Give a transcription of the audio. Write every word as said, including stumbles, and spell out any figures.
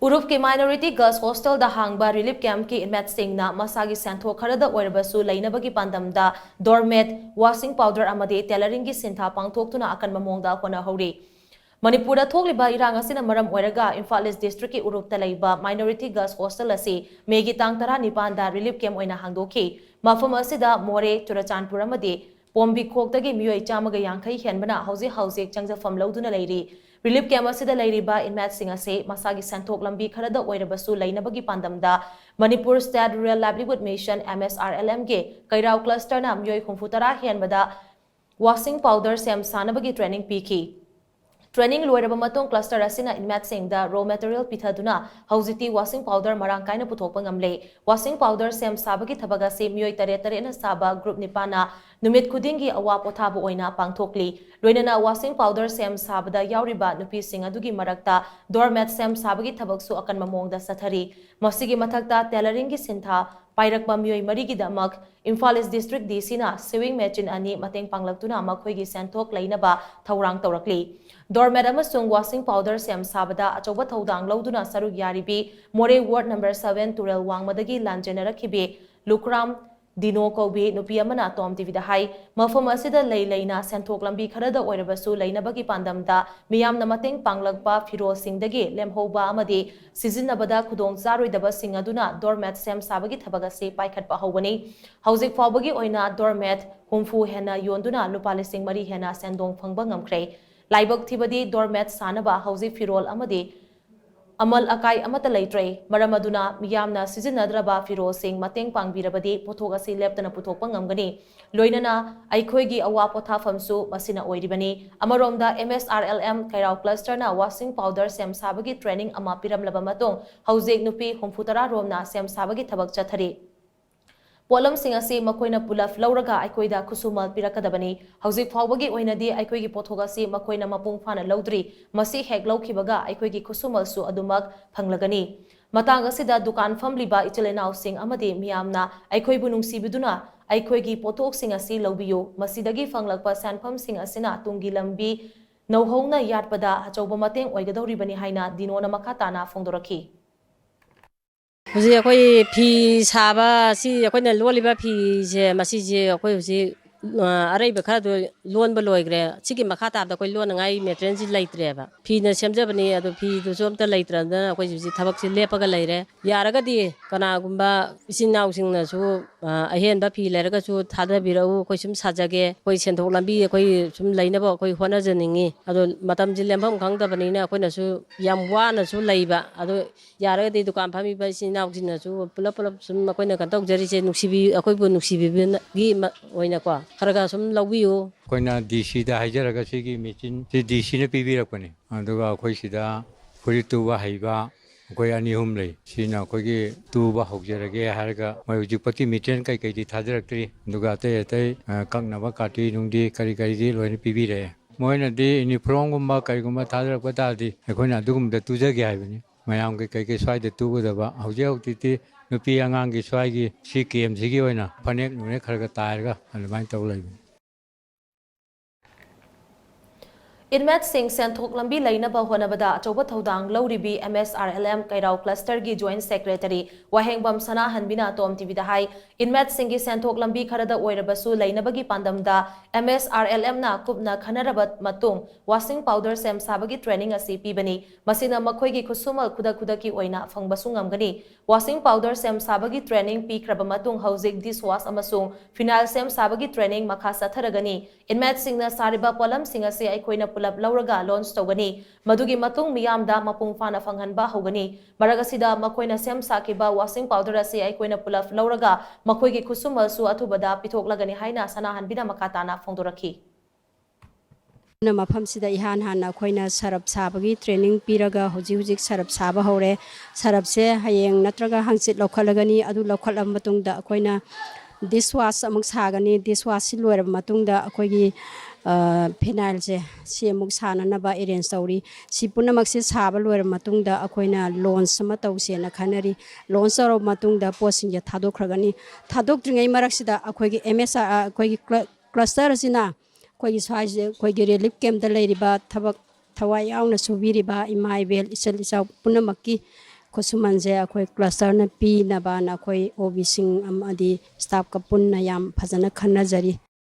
ꯎꯔꯨꯞꯀꯤ Minority Girls Hostelꯗ ꯍꯥꯡꯕ relief campꯀꯤ inmateꯁꯤꯡꯅ ꯃꯁꯥꯒꯤ ꯁꯦꯟꯊꯣꯛ ꯈꯔꯗ ꯑꯣꯏꯔꯕꯁꯨ ꯂꯩꯅꯕꯒꯤ ꯄꯥꯟꯗꯝꯗ doormat, washing powder ꯑꯃꯗꯤ tailoringꯒꯤ ꯁꯤꯟꯊꯥ ꯄꯥꯡꯊꯣꯛꯇꯨꯅ ꯑꯀꯟꯕ ꯃꯑꯣꯡꯗ ꯍꯣꯠꯅꯍꯧꯔꯤ꯫ ꯃꯅꯤꯄꯨꯔꯗ ꯊꯣꯛꯂꯤꯕ ꯏꯔꯥꯡ ꯑꯁꯤꯅ ꯃꯔꯝ ꯑꯣꯏꯔꯒ ꯏꯝꯐꯥꯜ East Districtꯀꯤ ꯎꯔꯨꯞꯇ ꯂꯩꯕ Minority Girls Hostel ꯑꯁꯤ Mayꯒꯤ ꯇꯥꯡ ꯇꯔꯥꯅꯤꯄꯥꯟꯗ relief camp ꯑꯣꯏꯅ ꯍꯥꯡꯗꯣꯛꯈꯤ꯫ ꯃꯐꯝ ꯑꯁꯤꯗ ꯃꯣꯔꯦ, ꯆꯨꯔꯆꯥꯟꯄꯨꯔ ꯑꯃꯗꯤ ꯄꯣꯝꯕꯤꯈꯣꯛꯇꯒꯤ ꯃꯤꯑꯣꯏ ꯆꯥꯝꯃꯒ ꯌꯥꯡꯈꯩ ꯍꯦꯟꯕꯅ ꯍꯧꯖꯤꯛ ꯍꯧꯖꯤꯛ ꯆꯪꯖꯐꯝ ꯂꯧꯗꯨꯅ ꯂꯩꯔꯤ꯫ Relief camp ꯑꯁꯤꯗ ꯂꯩꯔꯤꯕ inmateꯁꯤꯡ ꯑꯁꯤ ꯃꯁꯥꯒꯤ ꯁꯦꯟꯊꯣꯛ ꯂꯝꯕꯤ ꯈꯔꯗ ꯑꯣꯏꯔꯕꯁꯨ ꯂꯩꯅꯕꯒꯤ ꯄꯥꯟꯗꯝꯗ Manipur State Rural Livelihood Mission, MSRLMꯒꯤ ꯀꯩꯔꯥꯎ clusterꯅ ꯃꯤꯑꯣꯏ ꯍꯨꯝꯐꯨꯇꯔꯥ ꯍꯦꯟꯕꯗ washing powder ꯁꯦꯝ ꯁꯥꯅꯕꯒꯤ training ꯄꯤꯈꯤ꯫ Training ꯂꯣꯏꯔꯕ ꯃꯇꯨꯡ cluster ꯑꯁꯤꯅ inmateꯁꯤꯡꯗ raw material ꯄꯤꯊꯗꯨꯅ ꯍꯧꯖꯤꯛꯇꯤ washing powder ꯃꯔꯥꯡ ꯀꯥꯏꯅ ꯄꯨꯊꯣꯛꯄ ꯉꯝꯂꯦ꯫ Washing powder ꯁꯦꯝ ꯁꯥꯕꯒꯤ ꯊꯕꯛ ꯑꯁꯤ ꯃꯤꯑꯣꯏ ꯇꯔꯦꯠ ꯇꯔꯦꯠꯅ ꯁꯥꯕ group ꯅꯤꯄꯥꯟꯅ ꯅꯨꯃꯤꯠ ꯈꯨꯗꯤꯡꯒꯤ ꯑꯋꯥ ꯄꯣꯊꯥꯕ ꯑꯣꯏꯅ ꯄꯥꯡꯊꯣꯛꯂꯤ꯫ ꯂꯣꯏꯅꯅ washing powder ꯁꯦꯝ ꯁꯥꯕꯗ ꯌꯥꯎꯔꯤꯕ ꯅꯨꯄꯤꯁꯤꯡ ꯑꯗꯨꯒꯤ ꯃꯔꯛꯇ doormat ꯁꯦꯝ ꯁꯥꯕꯒꯤ ꯊꯕꯛꯁꯨ ꯑꯀꯟꯕ ꯃꯑꯣꯡꯗ ꯆꯠꯊꯔꯤ꯫ ꯃꯁꯤꯒꯤ ꯃꯊꯛꯇ tailoringꯒꯤ ꯁꯤꯟꯊꯥ ꯄꯥꯏꯔꯛꯄ ꯃꯤꯑꯣꯏ ꯃꯔꯤꯒꯤꯗꯃꯛ Imphal East District DCꯅ sewing machine ꯑꯅꯤ ꯃꯇꯦꯡ ꯄꯥꯡꯂꯛꯇꯨꯅ ꯃꯈꯣꯏꯒꯤ ꯁꯦꯟꯊꯣꯛ ꯂꯩꯅꯕ ꯊꯧꯔꯥꯡ ꯇꯧꯔꯛꯂꯤ꯫ Doormat ꯑꯃꯁꯨꯡ washing powder ꯁꯦꯝ ꯁꯥꯕꯗ ꯑꯆꯧꯕ ꯊꯧꯗꯥꯡ ꯂꯧꯗꯨꯅ ꯁꯔꯨꯛ ꯌꯥꯔꯤꯕꯤ ꯃꯣꯔꯦ Ward number seven ꯇꯨꯔꯦꯜ ꯋꯥꯡꯃꯗꯒꯤ ꯂꯥꯟꯖꯦꯟꯅꯔꯛꯈꯤꯕꯤ ꯂꯨꯈ꯭ꯔꯥꯝ ꯗꯤꯅꯣ ꯀꯧꯕꯤ ꯅꯨꯄꯤ ꯑꯃꯅ Tom TVꯗ ꯍꯥꯏ, ꯃꯐꯝ ꯑꯁꯤꯗ ꯂꯩ ꯂꯩꯅ ꯁꯦꯟꯊꯣꯛ ꯂꯝꯕꯤ ꯈꯔꯗ ꯑꯣꯏꯔꯕꯁꯨ ꯂꯩꯅꯕꯒꯤ ꯄꯥꯟꯗꯝꯗ ꯃꯤꯌꯥꯝꯅ ꯃꯇꯦꯡ ꯄꯥꯡꯂꯛꯄ ꯐꯤꯔꯣꯜꯁꯤꯡꯗꯒꯤ ꯂꯦꯝꯍꯧꯕ ꯑꯃꯗꯤ ꯁꯤꯖꯤꯟꯅꯕꯗ ꯈꯨꯗꯣꯡ ꯆꯥꯔꯣꯏꯗꯕꯁꯤꯡ ꯑꯗꯨꯅ doormat ꯁꯦꯝ ꯁꯥꯕꯒꯤ ꯊꯕꯛ ꯑꯁꯤ ꯄꯥꯏꯈꯠꯄ ꯍꯧꯕꯅꯤ꯫ ꯍꯧꯖꯤꯛ ꯐꯥꯎꯕꯒꯤ ꯑꯣꯏꯅ doormat ꯍꯨꯝꯐꯨ ꯍꯦꯟꯅ ꯌꯣꯟꯗꯨꯅ ꯂꯨꯄꯥ ꯂꯤꯁꯤꯡ ꯃꯔꯤ ꯍꯦꯟꯅ ꯁꯦꯟꯗꯣꯡ ꯐꯪꯕ ꯉꯝꯈ꯭ꯔꯦ꯫ ꯂꯥꯏꯕꯛ ꯊꯤꯕꯗꯤ doormat ꯁꯥꯅꯕ ꯍꯧꯖꯤꯛ ꯐꯤꯔꯣꯜ ꯑꯃꯗꯤ ꯑꯃꯜ ꯑꯀꯥꯏ ꯑꯃꯠꯇ ꯂꯩꯇ꯭ꯔꯦ꯫ ꯃꯔꯝ ꯑꯗꯨꯅ ꯃꯤꯌꯥꯝꯅ ꯁꯤꯖꯤꯟꯅꯗ꯭ꯔꯕ ꯐꯤꯔꯣꯜꯁꯤꯡ ꯃꯇꯦꯡ ꯄꯥꯡꯕꯤꯔꯕꯗꯤ ꯄꯣꯠꯊꯣꯛ ꯑꯁꯤ ꯂꯦꯞꯇꯅ ꯄꯨꯊꯣꯛꯄ ꯉꯝꯒꯅꯤ꯫ ꯂꯣꯏꯅꯅ ꯑꯩꯈꯣꯏꯒꯤ ꯑꯋꯥ ꯄꯣꯊꯥꯐꯝꯁꯨ ꯃꯁꯤꯅ ꯑꯣꯏꯔꯤꯕꯅꯤ꯫ ꯑꯃꯔꯣꯝꯗ MSRLM ꯀꯩꯔꯥꯎ clusterꯅ washing powder ꯁꯦꯝ ꯁꯥꯕꯒꯤ training ꯑꯃ ꯄꯤꯔꯝꯂꯕ ꯃꯇꯨꯡ ꯍꯧꯖꯤꯛ ꯅꯨꯄꯤ ꯍꯨꯝꯐꯨꯇꯔꯥ ꯔꯣꯝꯅ ꯁꯦꯝ ꯁꯥꯕꯒꯤ ꯊꯕꯛ ꯆꯠꯊꯔꯤ꯫ ꯄꯣꯠꯂꯝꯁꯤꯡ ꯑꯁꯤ ꯃꯈꯣꯏꯅ ꯄꯨꯂꯞ ꯂꯧꯔꯒ ꯑꯩꯈꯣꯏꯗ ꯈꯨꯠꯁꯨꯃꯜ ꯄꯤꯔꯛꯀꯗꯕꯅꯤ꯫ ꯍꯧꯖꯤꯛ ꯐꯥꯎꯕꯒꯤ ꯑꯣꯏꯅꯗꯤ ꯑꯩꯈꯣꯏꯒꯤ ꯄꯣꯠꯊꯣꯛ ꯑꯁꯤ ꯃꯈꯣꯏꯅ ꯃꯄꯨꯡ ꯐꯥꯅ ꯂꯧꯗ꯭ꯔꯤ꯫ ꯃꯁꯤ ꯍꯦꯛ ꯂꯧꯈꯤꯕꯒ ꯑꯩꯈꯣꯏꯒꯤ ꯈꯨꯠꯁꯨꯃꯜꯁꯨ ꯑꯗꯨꯃꯛ ꯐꯪꯂꯒꯅꯤ꯫ ꯃꯇꯥꯡ ꯑꯁꯤꯗ ꯗꯨꯀꯥꯟ ꯐꯝꯂꯤꯕ ꯏꯆꯤꯜ ꯏꯅꯥꯎꯁꯤꯡ ꯑꯃꯗꯤ ꯃꯤꯌꯥꯝꯅ ꯑꯩꯈꯣꯏꯕꯨ ꯅꯨꯡꯁꯤꯕꯤꯗꯨꯅ ꯑꯩꯈꯣꯏꯒꯤ ꯄꯣꯠꯊꯣꯛꯁꯤꯡ ꯑꯁꯤ ꯂꯧꯕꯤꯌꯨ꯫ ꯃꯁꯤꯗꯒꯤ ꯐꯪꯂꯛꯄ ꯁꯦꯟꯐꯝꯁꯤꯡ ꯑꯁꯤꯅ ꯇꯨꯡꯒꯤ ꯂꯝꯕꯤ ꯅꯧꯍꯧꯅ ꯌꯥꯠꯄꯗ ꯑꯆꯧꯕ ꯃꯇꯦꯡ ꯑꯣꯏꯒꯗꯧꯔꯤꯕꯅꯤ ꯍꯥꯏꯅ ꯗꯤꯅꯣꯅ ꯃꯈꯥ ꯇꯥꯅ ꯐꯣꯡꯗꯣꯔꯛꯈꯤ꯫ ꯍꯧꯖꯤꯛ ꯑꯩꯈꯣꯏ ꯐꯤ ꯁꯥꯕ ꯑꯁꯤ, ꯑꯩꯈꯣꯏꯅ ꯂꯣꯜꯂꯤꯕ ꯐꯤꯁꯦ, ꯃꯁꯤꯁꯦ ꯑꯩꯈꯣꯏ ꯍꯧꯖꯤꯛ, ꯑ, ꯑꯔꯩꯕ ꯈꯔꯗꯣ ꯂꯣꯟꯕ ꯂꯣꯏꯈ꯭ꯔꯦ꯫ ꯁꯤꯒꯤ ꯃꯈꯥ ꯇꯥꯕꯗ ꯑꯩꯈꯣꯏ ꯂꯣꯟꯅꯉꯥꯏ ꯃꯦꯇꯔꯤꯌꯦꯜꯁꯤ ꯂꯩꯇ꯭ꯔꯦꯕ꯫ ꯐꯤꯅ ꯁꯦꯝꯖꯕꯅꯤ, ꯑꯗꯣ ꯐꯤꯗꯨꯁꯨ ꯑꯝꯇ ꯂꯩꯇ꯭ꯔꯕꯅꯤꯅ ꯑꯩꯈꯣꯏ ꯍꯧꯖꯤꯛ ꯊꯕꯛꯁꯤ ꯂꯦꯞꯄꯒ ꯂꯩꯔꯦ꯫ ꯌꯥꯔꯒꯗꯤ ꯀꯅꯥꯒꯨꯝꯕ ꯏꯆꯤꯟ ꯏꯅꯥꯎꯁꯤꯡꯅꯁꯨ, ꯑ, ꯑꯍꯦꯟꯕ ꯐꯤ ꯂꯩꯔꯒꯁꯨ ꯊꯥꯗꯕꯤꯔꯛꯎ, ꯑꯩꯈꯣꯏ ꯁꯨꯝ ꯁꯥꯖꯒꯦ, ꯑꯩꯈꯣꯏ ꯁꯦꯟꯊꯣꯛ ꯂꯝꯕꯤ ꯑꯩꯈꯣꯏ ꯁꯨꯝ ꯂꯩꯅꯕ ꯑꯩꯈꯣꯏ ꯍꯣꯠꯅꯖꯅꯤꯡꯉꯤ꯫ ꯑꯗꯣ ꯃꯇꯝꯁꯤ ꯂꯦꯟꯐꯝ ꯈꯪꯗꯕꯅꯤꯅ ꯑꯩꯈꯣꯏꯅꯁꯨ ꯌꯥꯝ ꯋꯥꯅꯁꯨ ꯂꯩꯕ꯫ ꯑꯗꯣ ꯌꯥꯔꯒꯗꯤ ꯗꯨꯀꯥꯟ ꯐꯝꯃꯤꯕ ꯏꯆꯤꯟ ꯏꯅꯥꯎꯁꯤꯡꯅꯁꯨ ꯄꯨꯂꯞ ꯄꯨꯂꯞ ꯁꯨꯝ ꯑꯩꯈꯣꯏꯅ ꯀꯩꯅꯣ ꯇꯧꯖꯔꯤꯁꯦ, ꯅꯨꯡꯁꯤꯕꯤ-, ꯑꯩꯈꯣꯏꯕꯨ ꯅꯨꯡꯁꯤꯕꯤꯕꯒꯤ ꯃ-, ꯑꯣꯏꯅꯀꯣ, ꯈꯔ ꯈꯔ ꯁꯨꯝ ꯂꯧꯕꯤꯌꯨ꯫ ꯑꯩꯈꯣꯏꯅ ꯗꯤ ꯁꯤꯗ ꯍꯥꯏꯖꯔꯒ ꯁꯤꯒꯤ ꯃꯦꯆꯤꯟꯁꯤ ꯗꯤ ꯁꯤꯅ ꯄꯤꯕꯤꯔꯛꯄꯅꯤ꯫ ꯑꯗꯨꯒ ꯑꯩꯈꯣꯏ ꯁꯤꯗ ꯐꯨꯔꯤꯠ ꯇꯨꯕ ꯍꯩꯕ ꯑꯩꯈꯣꯏ ꯑꯅꯤ ꯑꯍꯨꯝ ꯂꯩ꯫ ꯁꯤꯅ ꯑꯩꯈꯣꯏꯒꯤ ꯇꯨꯕ ꯍꯧꯖꯔꯒꯦ ꯍꯥꯏꯔꯒ ꯃꯣꯏ ꯍꯧꯖꯤꯛ ꯄꯣꯠꯇꯤ ꯃꯦꯇꯔꯤꯌꯦꯜ ꯀꯩꯀꯩꯗꯤ ꯊꯥꯖꯔꯛꯇ꯭ꯔꯤ꯫ ꯑꯗꯨꯒ ꯑꯇꯩ ꯑꯇꯩ, ꯑ, ꯀꯛꯅꯕ ꯀꯥꯇꯤ ꯅꯨꯡꯗꯤ ꯀꯔꯤ ꯀꯔꯤꯗꯤ ꯂꯣꯏꯅ ꯄꯤꯕꯤꯔꯛꯑꯦ꯫ ꯃꯣꯏꯅꯗꯤ ꯌꯨꯅꯤꯐꯣꯔꯝꯒꯨꯝꯕ ꯀꯔꯤꯒꯨꯝꯕ ꯊꯥꯖꯔꯛꯄ ꯇꯥꯔꯗꯤ ꯑꯩꯈꯣꯏꯅ ꯑꯗꯨꯒꯨꯝꯕꯗ ꯇꯨꯖꯒꯦ ꯍꯥꯏꯕꯅꯤ꯫ ꯃꯌꯥꯝꯒꯤ ꯀꯩꯀꯩ ꯁ꯭ꯋꯥꯏꯗ ꯇꯨꯒꯗꯕ ꯍꯧꯖꯤꯛ ꯍꯧꯖꯤꯛꯇꯤ ꯅꯨꯄꯤ ꯑꯉꯥꯡꯒꯤ ꯁ꯭ꯋꯥꯏꯒꯤ ꯁꯤ ꯀꯦꯝꯁꯤꯒꯤ ꯑꯣꯏꯅ ꯐꯅꯦꯛ ꯅꯨꯡꯅꯦꯛ ꯈꯔ ꯈꯔ ꯇꯥꯏꯔꯒ ꯑꯗꯨꯃꯥꯏꯅ ꯇꯧ ꯂꯩꯕꯅꯤ꯫ Inmateꯁꯤꯡ ꯁꯦꯟꯊꯣꯛ ꯂꯝꯕꯤ ꯂꯩꯅꯕ ꯍꯣꯠꯅꯕꯗ ꯑꯆꯧꯕ ꯊꯧꯗꯥꯡ ꯂꯧꯔꯤꯕꯤ M S R L M ꯀꯩꯔꯥꯎ clusterꯒꯤ Joint Secretary ꯋꯥꯍꯦꯡꯕꯝ ꯁꯅꯥꯍꯟꯕꯤꯅ ꯇꯣꯝ ꯇꯤꯚꯤꯗ ꯍꯥꯏ, inmateꯁꯤꯡꯒꯤ ꯁꯦꯟꯊꯣꯛ ꯂꯝꯕꯤ ꯈꯔꯗ ꯑꯣꯏꯔꯕꯁꯨ ꯂꯩꯅꯕꯒꯤ ꯄꯥꯟꯗꯝꯗ M S R L Mꯅ ꯀꯨꯞꯅ ꯈꯟꯅꯔꯕ ꯃꯇꯨꯡ washing powder ꯁꯦꯝ ꯁꯥꯕꯒꯤ training ꯑꯁꯤ ꯄꯤꯕꯅꯤ꯫ ꯃꯁꯤꯅ ꯃꯈꯣꯏꯒꯤ ꯈꯨꯠꯁꯨꯃꯜ ꯈꯨꯗꯛ ꯈꯨꯗꯛꯀꯤ ꯑꯣꯏꯅ ꯐꯪꯕꯁꯨ ꯉꯝꯒꯅꯤ꯫ Washing powder ꯁꯦꯝ ꯁꯥꯕꯒꯤ training ꯄꯤꯈ꯭ꯔꯕ ꯃꯇꯨꯡ ꯍꯧꯖꯤꯛ dish wash ꯑꯃꯁꯨꯡ phenyl ꯁꯦꯝ ꯁꯥꯕꯒꯤ training ꯃꯈꯥ ꯆꯠꯊꯔꯒꯅꯤ꯫ Inmateꯁꯤꯡꯅ ꯁꯥꯔꯤꯕ ꯄꯣꯠꯂꯝꯁꯤꯡ ꯑꯁꯤ ꯑꯩꯈꯣꯏꯅ ꯄꯨꯂꯞ ꯂꯧꯔꯒ launch ꯇꯧꯒꯅꯤ꯫ ꯃꯗꯨꯒꯤ ꯃꯇꯨꯡ ꯃꯤꯌꯥꯝꯗ ꯃꯄꯨꯡ ꯐꯥꯅ ꯐꯪꯍꯟꯕ ꯍꯧꯒꯅꯤ꯫ ꯃꯔꯛ ꯑꯁꯤꯗ ꯃꯈꯣꯏꯅ ꯁꯦꯝ ꯁꯥꯈꯤꯕ washing powder ꯑꯁꯤ ꯑꯩꯈꯣꯏꯅ ꯄꯨꯂꯞ ꯂꯧꯔꯒ ꯃꯈꯣꯏꯒꯤ ꯈꯨꯠꯁꯨꯃꯜꯁꯨ ꯑꯊꯨꯕꯗ ꯄꯤꯊꯣꯛꯂꯒꯅꯤ ꯍꯥꯏꯅ ꯁꯅꯥꯍꯟꯕꯤꯅ ꯃꯈꯥ ꯇꯥꯅ ꯐꯣꯡꯗꯣꯔꯛꯈꯤ꯫ ꯑꯗꯨꯅ ꯃꯐꯝꯁꯤꯗ ꯏꯍꯥꯟ ꯍꯥꯟꯅ ꯑꯩꯈꯣꯏꯅ ꯁꯔꯞ ꯁꯥꯕꯒꯤ training ꯄꯤꯔꯒ ꯍꯧꯖꯤꯛ ꯍꯧꯖꯤꯛ ꯁꯔꯞ ꯁꯥꯕ ꯍꯧꯔꯦ꯫ ꯁꯔꯞꯁꯦ ꯍꯌꯦꯡ ꯅꯠꯇ꯭ꯔꯒ ꯍꯪꯆꯤꯠ ꯂꯧꯈꯠꯂꯒꯅꯤ꯫ ꯑꯗꯨ ꯂꯧꯈꯠꯂꯕ ꯃꯇꯨꯡꯗ ꯑꯩꯈꯣꯏꯅ dish wash ꯑꯃꯨꯛ ꯁꯥꯒꯅꯤ꯫ Dish washꯁꯤ ꯂꯣꯏꯔꯕ ꯃꯇꯨꯡꯗ ꯑꯩꯈꯣꯏꯒꯤ, ꯑ, phenylꯁꯦ ꯁꯤ ꯑꯃꯨꯛ ꯁꯥꯅꯅꯕ arrange ꯇꯧꯔꯤ꯫ ꯁꯤ ꯄꯨꯝꯅꯃꯛꯁꯦ ꯁꯥꯕ ꯂꯣꯏꯔꯕ ꯃꯇꯨꯡꯗ ꯑꯩꯈꯣꯏꯅ launch ꯑꯃ ꯇꯧꯁꯦꯅ ꯈꯟꯅꯔꯤ꯫ Launch ꯇꯧꯔꯕ ꯃꯇꯨꯡꯗ ꯄꯣꯠꯁꯤꯡꯁꯦ ꯊꯥꯗꯣꯛꯈ꯭ꯔꯒꯅꯤ꯫ ꯊꯥꯗꯣꯛꯇ꯭ꯔꯤꯉꯩ ꯃꯔꯛꯁꯤꯗ ꯑꯩꯈꯣꯏꯒꯤ M S R, ꯑꯩꯈꯣꯏꯒꯤ clu-, cluster ꯑꯁꯤꯅ ꯑꯩꯈꯣꯏꯒꯤ ꯁ꯭ꯋꯥꯏꯁꯤꯗ ꯑꯩꯈꯣꯏꯒꯤ ꯔꯤꯂꯤꯐ ꯀꯦꯝꯞꯇ ꯂꯩꯔꯤꯕ, ꯊꯕꯛ ꯊꯋꯥꯏ ꯌꯥꯎꯅ ꯁꯨꯕꯤꯔꯤꯕ ꯏꯃꯥ ꯏꯕꯦꯜ, ꯏꯆꯜ ꯏꯆꯥ ꯄꯨꯝꯅꯃꯛꯀꯤ ꯈꯨꯠꯁꯨꯃꯟꯁꯦ ꯑꯩꯈꯣꯏ ꯀ꯭ꯂꯁꯇꯔꯅ ꯄꯤꯅꯕꯅ ꯑꯩꯈꯣꯏ ꯑꯣ ꯕꯤꯁꯤꯡ ꯑꯃꯗꯤ ꯁ꯭ꯇꯥꯐꯀ ꯄꯨꯟꯅ ꯌꯥꯝ ꯐꯖꯅ ꯈꯟꯅꯖꯔꯤ꯫